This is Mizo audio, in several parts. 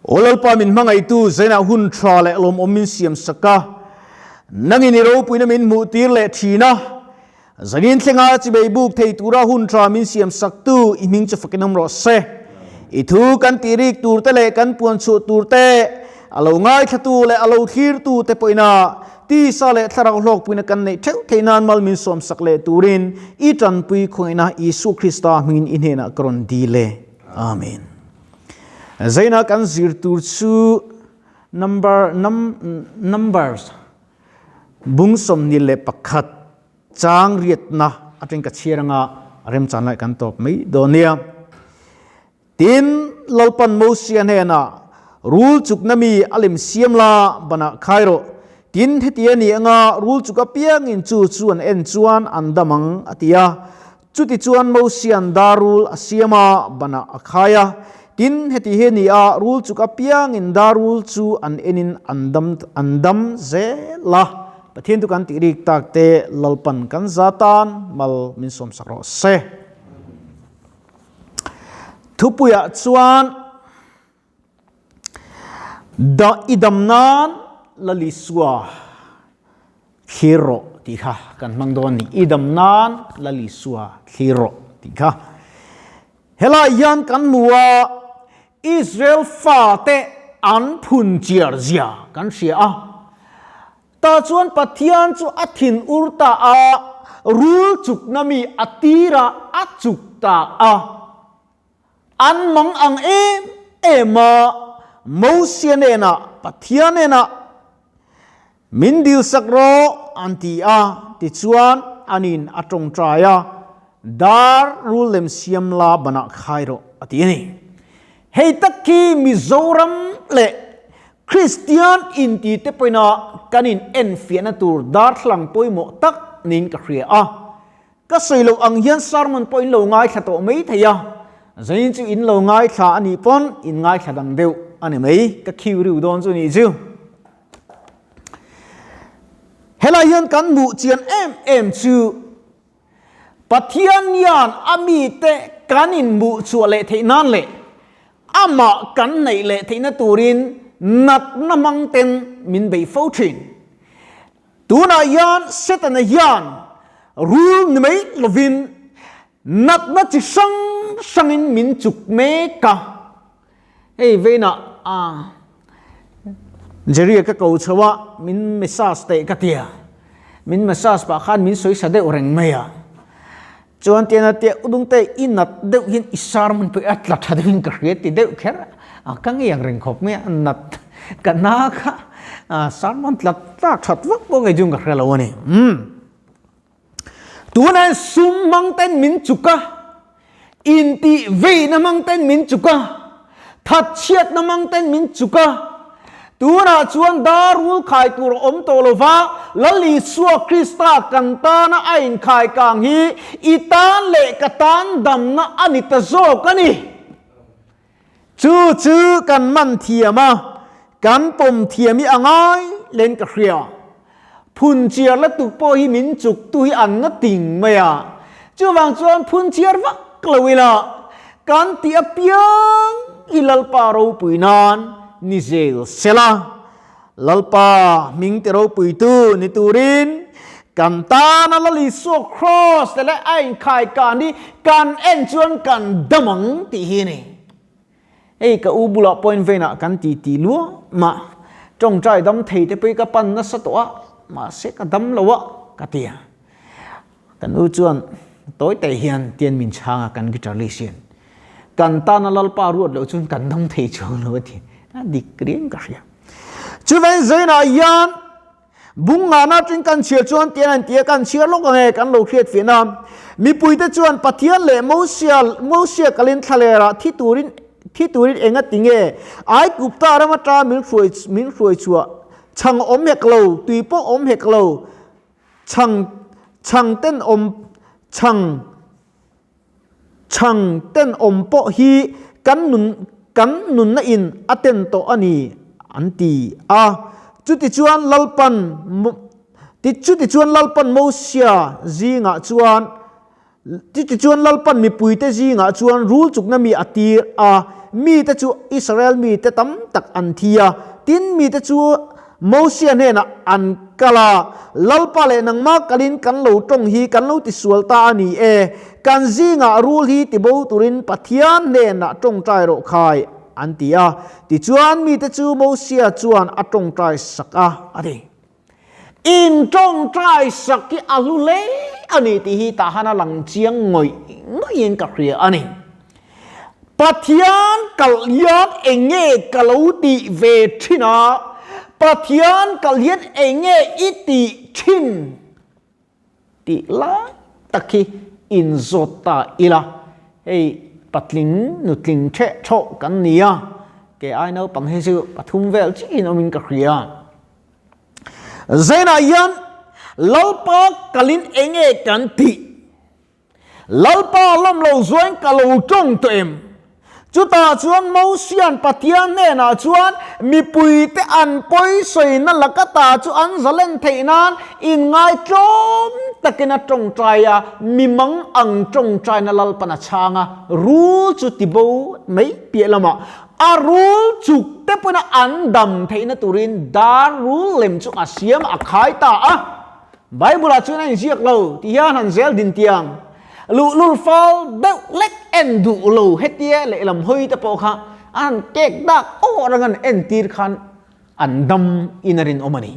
Aw Lalpa min hmangaihtu zainah hun tha leh lawmawm min siam sak a, nangin i ropuina min hmuh tir leh thin a, zanin thlenga chibei buk thei tura hun tha min siam saktu i hming chu fakin awm rawh se. I thu kan tih rik tur te leh kan puan chhuah tur te, a lo ngaithlatu leh a lo thlirtu te pawhin a tisa leh thlarau hlawkpuina kan neih theuh theih nan mal min sawm sak leh turin i tanpui khawngaihna Isua Krista hmingin i hnenah ka rawn dil e. Amen. Zaina kan zir tur chu number num numbers bung 21 chang riatna atang ka chhiar anga remchan lai kan tawp mai dawn nia. Tin, Lalpan Mosia hnenah, Rul chukna mi a lem siam la, banah khai rawh. Tin, heti a ni anga rul chuk apiangin chu chu an en chuan an dam ang, a ti a. Chutichuan Mosia'n dar rul a siam a, banah a khai a. Tin, heti hi a ni a, rul chuk apiangin dar rul chu an enin an dam an dam zel a. Pathian chu kan tih rik tak te Lalpan kan za tan mal min sawmsak rawh se. Thupuiah chuan Da i dam nan Lalisua thlir rawh tih kha kan hmang dawn a ni. I dam nan Lalisua thlir rawh tih kha. Helai hian kan hmu a, Israel fate an phun chiar zia kan hria a. Tah chuan Pathian chu a thin ur ta a, rul chukna mi a tir a, a chuk ta a. An mang ang em em a, Mosia hnenah, Pathian hnenah, Min dilsak rawh, an ti a. Tichuan, anin a tawngtai a, Dar rul lem siam la banah khai rawh, a ti a ni. Hei tak hi Mizoram leh Kristian inti te pawhin kan in enfiahna tur darthlalang pawimawh tak niin ka hria a. Ka sawi loh ang hian sermon pawh in lo ngaithla tawh mai thei a, zanin chu in lo ngaithla a nih pawn in ngaithla dang deuh a ni mai, ka khiu riu dawn chu nih chu. Helai hian kan hmuh chian em em chu Pathian hian a mite kan inhmuh chhuah leh theih nan leh amah kan neih leh theihna turin natna hmang ten min bei fo thin. Tunah hian Setana hian rul ni mai lovin natna chi hrang hrangin min chuk mek a. Hei veinah Jerry-a ka ko chho a, min massage teh ka ti a. Min massage pah khan min sawi sa deuh reng mai a. Chuan tiana tia udungte i nat deuh hian i sermon pawh a tla tha deuhin ka hria ti deuh kher a, ka ngei ang reng khawp mai a, nat ka na kha sermon tla tlak that vak pawh ngei chu ka hre lo a ni. Umm. Tunah hian sum hmang ten min chuk a, intih veina hmang ten min chuk a, thatchhiatna hmang ten min chuk a. Tunah chuan dar rul khai tur a awm tawh lo va, Lal Isua Krista kan tana a inkhai kang hi i tan leh ka tan damna a ni ta zawk a ni. Chu chu kan man thiam a, kan pawm thiam hi a ngai len ka hria. Phun chiar la tuk pawh hi min chuk tu hi an na ting mai a. Chuvang chuan phun chiar vak lo ila, kan tih apiang hi Lalpa ropui nan ni zel sela. Lalpa hming ti ropuitu ni turin kan tana Lal Isua Kraws te leh a inkhai kan hi kan en chuan kan dam ang tih hi a ni. Hei ka u bulah point veinah kan ti ti luah mah tawngtai dam thei te pawh ka pan nasa tawh a, mahse ka dam lo a ka ti a. Kan u chuan tawi te hian tian min chhang a kan guitarist hian kan tana Lalpa ruat loh chuan kan dam thei chuang lo a ti. A dik riang ka hria. Chuvein zainah hian bung ngahna atangin kan chhiar chuan tian an ti a, kan chhiar lawk ang e kan lo hriat fiah na. Mipuite chuan Pathian leh Mosia Mosia kalin thlalerah thi turin thi turin eng a ti nge? Aigupta ram atanga min hruai min hruai chhuah chhang awm hek lo, tui pawh awm hek lo. Chhang chhang ten awm chhang chhang ten awm pawh hi kan nun kan nunna in a ten tawh a ni an ti a. Chutichuan Lalpan chutichuan Lalpan Mosia zingah chuan Chutichuan Lalpan mipuite zingah chuan rul chukna mi a tir a. Mite chu Israel mite tam tak an thi a, tin mite chu Mosia hnenah an kal a, Lalpa leh nangmah kalin kan lo tawng hi kan lo tisual ta a ni e, kan zingah rul hi tibo turin Pathian hnenah tawngtai rawh khai, an ti a. Tichuan mite chu Mosia chuan a tawngtai sak a, a ti. In tawngtai sak hi a hlu hle a ni tih hi tah han a lang chiang ngawih ngawihin ka hria a ni. Pathian kalh hian eng nge ka lo tih ve thin a? Pathian kalh hian eng nge i tih thin? Tih lai tak hi inzawt ta ila, hei patling nutling theh thawh kan ni a, kei ai naupang hi chu pathum vel chiahin awmin ka hria. Zainah hian Lalpa kalin eng nge kan tih? Lalpa lawm lo zuain ka lo tawng tawh em? Chutah chuan Mosia'n Pathian hnenah chuan mipuite an pawisawina laka ta chu an zalen theih nan inngaitlawm takin a tawngtai a, mimang ang tawngtaina Lalpan a chhang a, rul chu tibo mai piah lamah a rul chuk te pawhin an dam theihna turin dar rul lem chu a siam a khai ta a. Bible-ah chuan a inziak lo tih hian han zel din tiang. Luhlul fal deuh lek en duh lo hetia lehlam hawi te pawh kha a han kek dak awh rang an entir khan an dam in a rinawm a ni.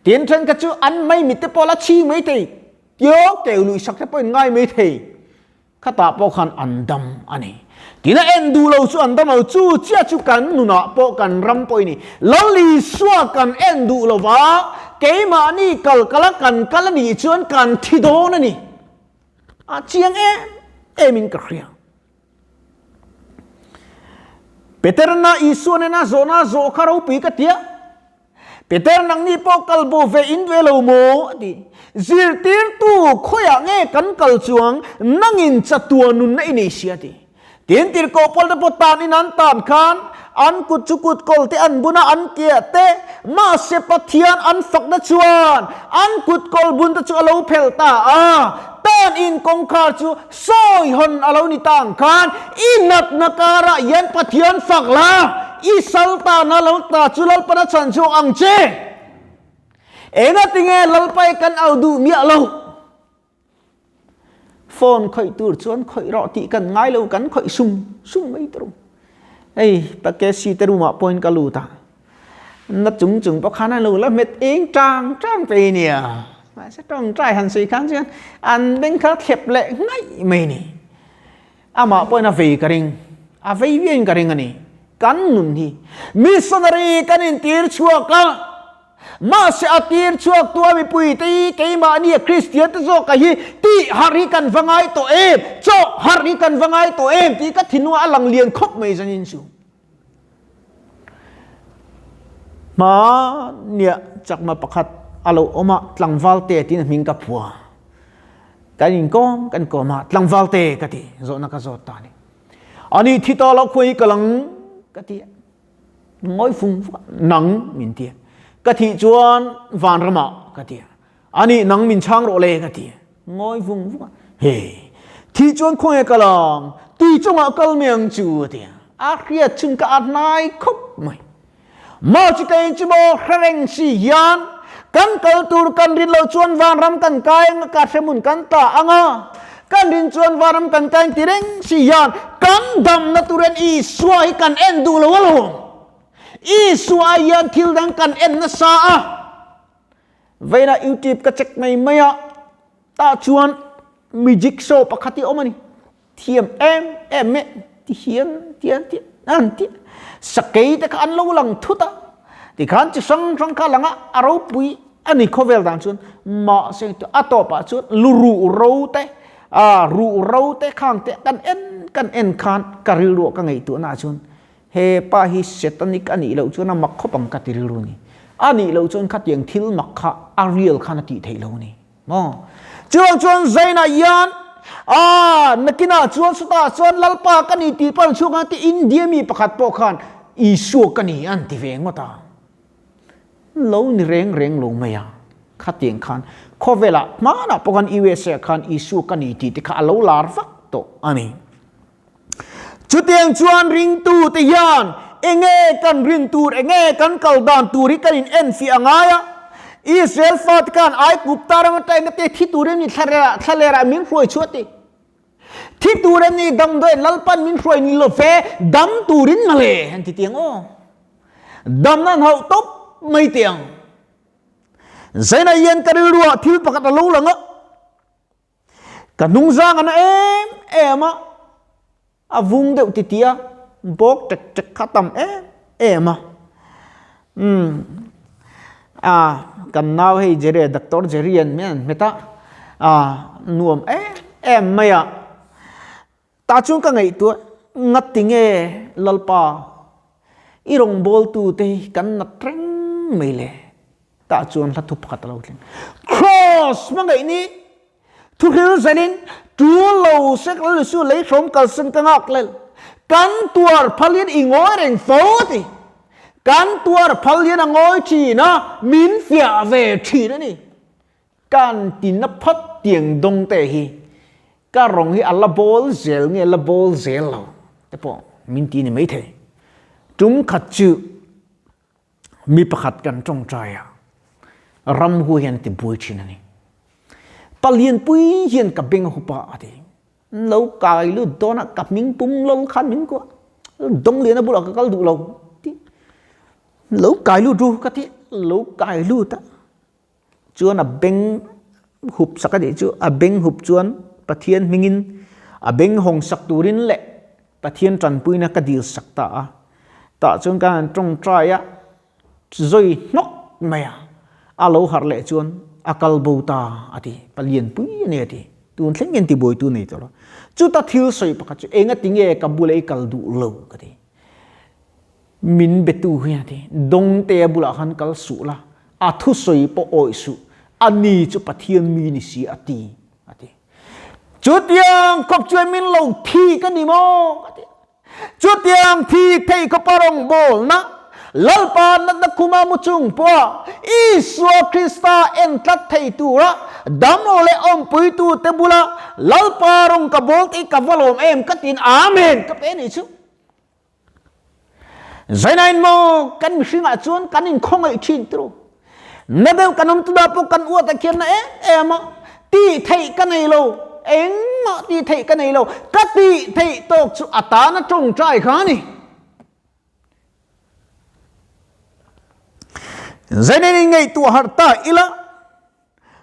Tin thenkhat chu an maimit te pawh la chhing mai thei, tio keu luih sak te pawh in ngai mai thei. Khatah pawh khan an dam a ni. Tina en duh lo chu an dam lo, chu chiah chu kan nunah pawh kan ram pawh i ni. Lal Isua kan en duh lo va, keimahni kal kala kan kal a nih chuan kan thi dawn a ni. A chiang em emin ka hria. Peterna Isua nena zawhna zawh kha ropui ka tia. Peter nangni pawh kal bo ve in ve lo maw? a ti. Zirtirtu khawiah nge kan kal chuang nangin chatuah nunna i nei si a ti. Tin tirhkoh pawl te pawh tan in an tan khan an kut chu kut kawl te an bun a an kiah te mahse Pathian an fakna chuan an kut kawl bun te chu a lo phel ta a, tan in kawngkhar chu Sawi hawn a lo ni ta ang khan i natna karah hian Pathian fak la, i sal tana lo ta chu Lalpan a chhan chhuak ang che. Engatinge Lalpa i kan au duh miah lo? Phone khawih tur chuan khawih rawh tih kan ngai lo, kan khawih sum sum mai tur. Hei Takeshi te room ah pawhin ka lut a, na chung chung pawh khan a lo la hmet eng tang tang pe nia. Mahse tawngtai han sawi khan chuan an beng kha thlep leh ngaih mai ni. Amah pawhin a vei ka ring, a vei viauin ka ring a ni. Kan nun hi missionary kan intir chhuak a. Mahse a tir chhuak tua mipui te hi keimahni a Kristian te zawk a hi tih harh hi kan va ngai tawh em, chawh harh hi kan va ngai tawh em tih ka thinlungah a lang lian khawp mai zanin chu. Hmania chakma pakhat a lo awm a, tlangval te tiin a hming ka phua. Kan inkawm kan kawm a, tlangval te ka ti, zawhna ka zawt ta a ni. Ani thi ta lo khuai hi ka lang ka ti a. Ngawi fung fung a, nang min ti a. Ka thih chuan vanramah ka ti a. Ani nang min chhang rawh le ka ti a. Ngawi vung vung a, he thih chuan khawnge kal ang, tui chungah kal mai ang chu a ti a. A hriat chhun ka a hnai khawp mai. Mah chu kei chu maw hre reng si hian kan kal tur kan rin loh chuan vanram kan kai anga ka hrehmun kan ta anga kan rin chuan vanram kan kai ang ti reng si hian kan damna turin Isua hi kan en duh lo alawm. Isua hian thil dang kan en nasa a. Veina YouTube ka check mai mai a, tah chuan music show pakhat hi a awm a ni. Thiam em em e ti hian tian ti an ti sakei te kha an lo lang thut a tikhan chi hrang hrang kha lang a a ropui a ni khawvel dan chuan mahse a tawpah chuan lu ruh ro te a ruh ro te khang te kan en kan en khan ka rilruah ka ngaihtuahna ah chuan he pa hi satanic a nih loh chuan a mak khawp ang ka ti rilru a ni a nih loh chuan khatiang thil mak kha a real khan a tih theih lo a ni. Maw? Chuang chuan Zaina hian a nakinah chuan sawtah chuan Lalpa ka ni tih pawh an chhuak ang ti India mi pakhat pawh khan Isua ka ni an ti ve ngawt a. Lo ni reng reng lo mai a. Khatiang khan khawvelah hmanah pawh khan USA ah khan Isua ka ni tih te kha a lo lar vak tawh a ni. Chutiang chuan ringtute hian enge kan rin tur, enge kan kal dan tur hi kan in enfiah a ngai a. Israel fate khan Aigupta ram atanga te thi turin mi thlalerah min hruai chhuah ti. Thi tur an ni damdawiin Lalpan min hruai ni lo ve, dam turin male an ti tiang aw. Damna an hauh tawp mai tiang. Zaina hian ka rilruah thil pakhat a lo lang a, ka hnungzang a na em em a, a vung deuh ti tia bawk ṭek ṭek kha tam em em a. Umm a kan nau hei Jerry Doctor Jerry an hmel an hmet a, a nuam em em mai a. Tah chuan ka ngaihtuah ngati nge Lalpa i rawngbawltu te hi kan nat reng mai le. Tah chuan hla thu pakhat a lo thleng. Kraws hmangaih ni Thuhril zenin tu lo sek lal Isu lei hrawm kalsan ka ngak lel. Kan tuar phal hian i ngawi reng fo a ti. Kan tuar phal hian a ngawi thin a, min fiah ve thin a ni. Kan tina phat tiang dawng te hi ka rawng hi a la bawl zel nge la bawl zel lo te pawh min ti ni maithei. Tum khat chu Mi pakhat kan tawngtai a, ram hu hian ti buai thin a ni. Palianpui hian ka beng a hup a, a ti. Lo kai lut dawn a, ka hming pum lo khan min kuah. Dawngliana bulah ka kal duh lo ti. Lo kai lut ru ka ti, lo kai lut a. Chuan a beng hup sak a nih chu, a beng hup chuan Pathian hmingin a beng hawng sak turin leh Pathian tanpuina ka dil sak ta a. Tah chuan ka han tawngtai a, zawi hnawk mai a, a lo harh leh chuan a kal bo ta a ti, Palianpui a ni a ti. Tun thleng hian tibuaitu nei tawh lo. Chuta thil sawi pakhat chu engatinge ka bula i kal duh lo ka ti. Min betu hian a ti, Dawngtea bulah khan kal suh la, a thusawi pawh awih suh, a ni chu Pathian mi ni si a ti, a ti. Chutiang khawp chuan min lo thi ka ni maw? a ti. Chutiang thi thei khawpa rawngbawlna, Lalpa natna khuma mu chung pawha Isua Krista en tlat thei tura damlo leh awmpuitute bula Lalpa rawng ka bawl tih ka va lawm em ka tiin Amen ka pe ni chu. Zainain maw kan mihringah chuan kan inkhawngaih thin tiro. Na deuh kan awm tunah pawh kan uat ah khian na em em a, tih theih ka nei lo, engmah tih theih ka nei lo, ka tih theih tawk chu a tana tawngtai kha a ni. Zainain in ngaihtuah harh ta ila,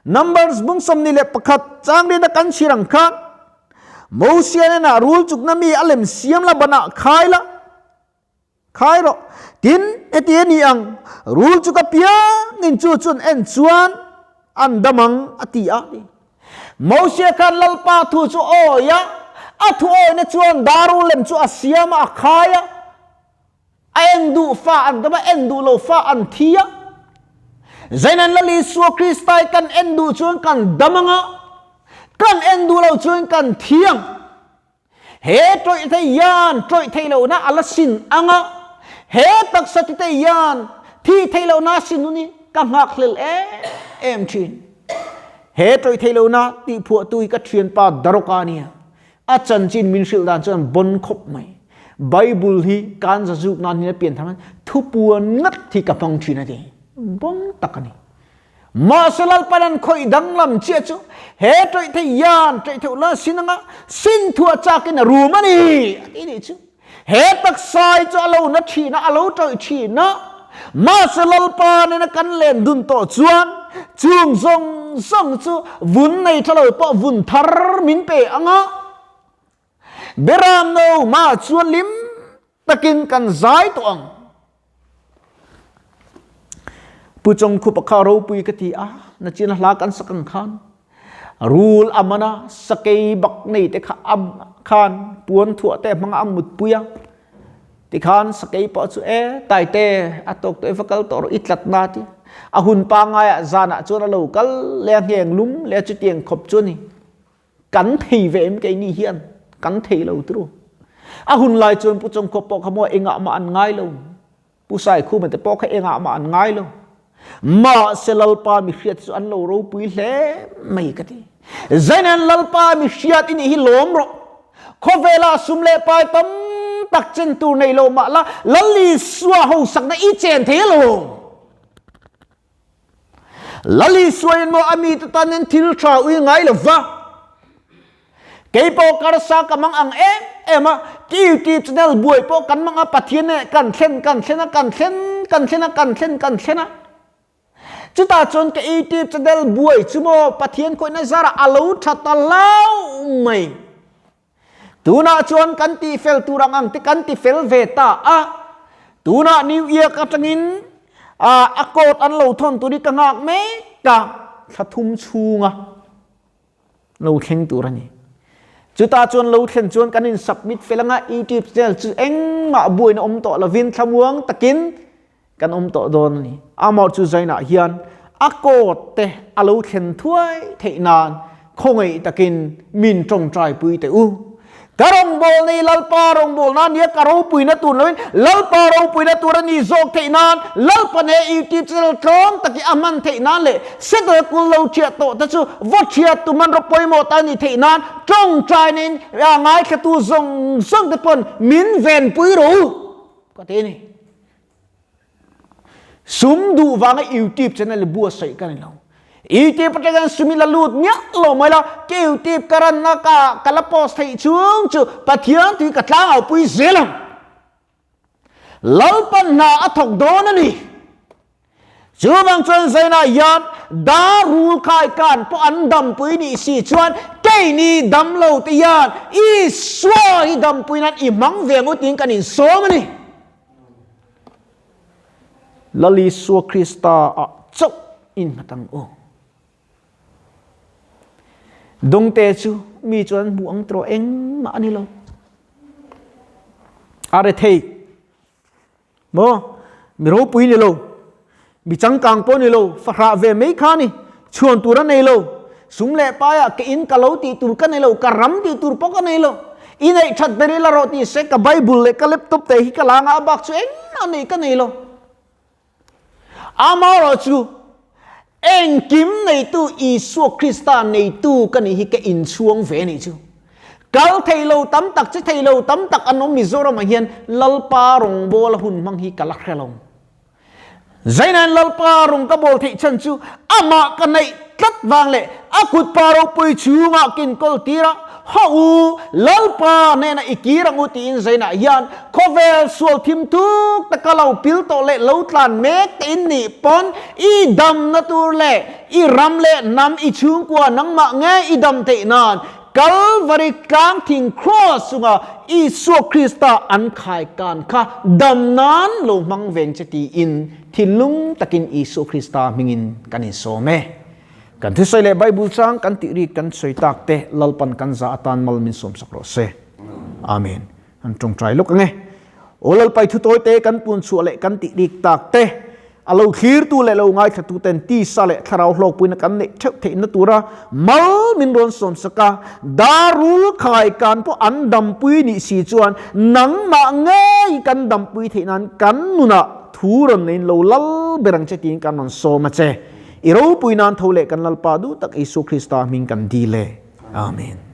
Numbers bung 21 chang rin a kan chhir ang khan Mosia hnenah rul chukna mi a lem siam la banah khai la khai rawh. Tin, heti a ni ang, rul chuk apiangin chu chu an en chuan an dam ang a ti a. Mosia khan Lalpa thu chu a awi a, a thu awina chuan dar rul lem chu a siam a, a khai a. A en duh fa an dam a, en duh lo fa an thi a. Zeinan Lal Isua Krista hi kan en duh chuan kan dam ang a, kan en duh lo chuan kan thi ang. He tawih thei hian tawih theih lohna a la sin ang a, he taksa ti te hian thi theih lohna a sin hun hi ka nghakhlel em em thin. He tawih theih lohna tihphuahtu hi ka thianpa Daroka a nia. A chanchin min hrilh dan chuan bon khawp mai. Bible hi kan zazuk nan hian a pian tham thupuan ngat hi ka hmang thin a ti. Bon tak a ni. Mahse Lalpan an khawih danglam chiah chu he tawih thei hian tawih theuh la sin anga sin thu a chakin a rum a ni a ti nih chu. He taksa hi chu a lo na thin a, a lo tawih thin a. Mahse Lalpa nena kan len dun tawh chuan chung zawng zawng chu vun nei tha lo pawh vun thar min pe ang a. Beram no mah chuan lim takin kan zai tawh ang. Pu Chawngkhupa kha ropui ka ti a, nachin hla kan sak ang khan rul a man a, sakei bak nei te kha a khan puan thuah te hmanga a mutpui a, tikhan sakei pawh chu e taite a tawk tawh i va kal tawh rawh i tlat na ti a hun pangaiah zanah chuan a lo kal leh a ngheng lum leh a chutiang khawp chu a ni. Kan thei ve em keini hian kan thei lo turu. A hun lai chuan Pu Chawngkhuap pawh kha maw engah mah an ngai lo. Pu Saikhuma te pawh kha engah mah an ngai lo. Mahse Lalpa mi hriat chu an lo ropui hle mai ka ti. Zainan Lalpa mi hriat i nih hi lawm rawh. Khawvela sum leh pai tam tak chen tur nei lo mah la, Lal Isua hausakna i chen thei alawm. Lal Isua in maw a mite tan hian thil tha ui ngai lo va. Kei pawh karsa ka mang ang em em a, ka YouTube channel buai pawh kan mang a, Pathian nen kan thlen kan thlen a, kan thlen kan thlen a, kan thlen kan thlen a. Chutah chuan ka YouTube channel buai chu maw Pathian khawihna zarah a lo tha ta hlauh mai. Tunah chuan kan tihfel tur ang ang te kan tifel ve ta a, tunah New York atangin a court an lo thawn tur hi ka nghak mek a, thla thum chhunga lo thleng tur a ni. Chutah chuan lo thlen chuan kan in submit fel anga YouTube channel chu engmah buaina awm tawh lovin thlamuang takin kan awm tawh dawn a ni. Amah chu Zainah hian a court te a lo thlen thuai theih nan khawngaih takin min tawngtai pui teh u. Ka rawngbâwl nei Lalpa rawngbâwl nan nia ka ropuina tur loin Lalpa ropuina tur a ni zawk theih nan Lalpa ne YouTube channel tlawm tak hi a hman theih nan leh settle kul lo thiah tawh te chu vaw thiat tu hmanraw pawimawh ta a ni theih nan tawngtai nei ngaithlatu zawng zawng te pawn min venpui rawh u ka ti a ni. Sum duh vanga YouTube channel buatsaih ka ni lo. YouTube atangin sum i la lut miah lo mai la, ka YouTube ka ranna ka ka la post theih chhung chu Pathian tui ka tlangau pui zel ang. Lalpan hna a thawk dawn a ni. Chuvang chuan Zainah hian dar rul khai kan pawh an dampui nih si chuan keini dam lo te hian Isua hi dampui nan i hmang ve ang u tiin kan insawm a ni. Lal Isua Krista ah chauh innghat ang u. Dawngte chu mi chuan an hmuh ang tawh engmah a ni lo. A rethei maw? Mi ropui ni lo, mi changkang pawh ni lo, fahrah ve mai kha a ni, chhuan tur a nei lo, sum leh paiah ke in ka lo tih tur ka nei lo, ka ram tih tur pawh ka nei lo, i neih that ber ila rawh tih se ka Bible leh ka laptop te hi ka la anga a bak chu engmah nei ka nei lo. Amaherawhchu, engkim neitu Isua Krista neitu ka nih hi ka inchhuang ve a nih chu. Kal thei lo tam tak, che thei lo tam tak an awm Mizoramah hian Lalpa rawngbawla hun hmang hi ka la hre lo. Zainain Lalpa rawng ka bawl theih chhan chu amah ka neih tlat vang leh a kut pa ropui chhungah ka inkawl tir a, Haw u, Lalpa hnenah i kir ang u tiin Zainah hian khawvel sual thim thuk taka lo pil tawh leh lo tlan mek te in nih pawn i damna tur leh i ram leh hnam i chhungkua nangmah nge i dam theih nan Kalvari tlang thing cross chunga Isua Krista an khai kan kha dam nan lo hmang veng che tiin thinlung takin Isua Krista hmingin kan insawm e. Kan thusawi leh Bible chang kan tih rik kan sawi tak te Lalpan kan za atan mal min sawmsak rawh se. Amen. An tawngtai lawk ange. Aw Lalpai thutawi te kan pun chhuah leh kan tih rik tak te A lo thlirtu leh lo ngaithlatu ten tisa leh thlarau hlawkpuina kan neih theuh theihna tura mal min rawn sawmsak a, darul khai kan pawh an dampui nih si chuan nangmah ngei kan dampui theih nan kan nunah thu rawn neiin lo lal ber ang che tiin kan rawn sawm a che. I ropui nan tho leh kan Lalpa duh tak Isua Krista hming kan dil e. Amen.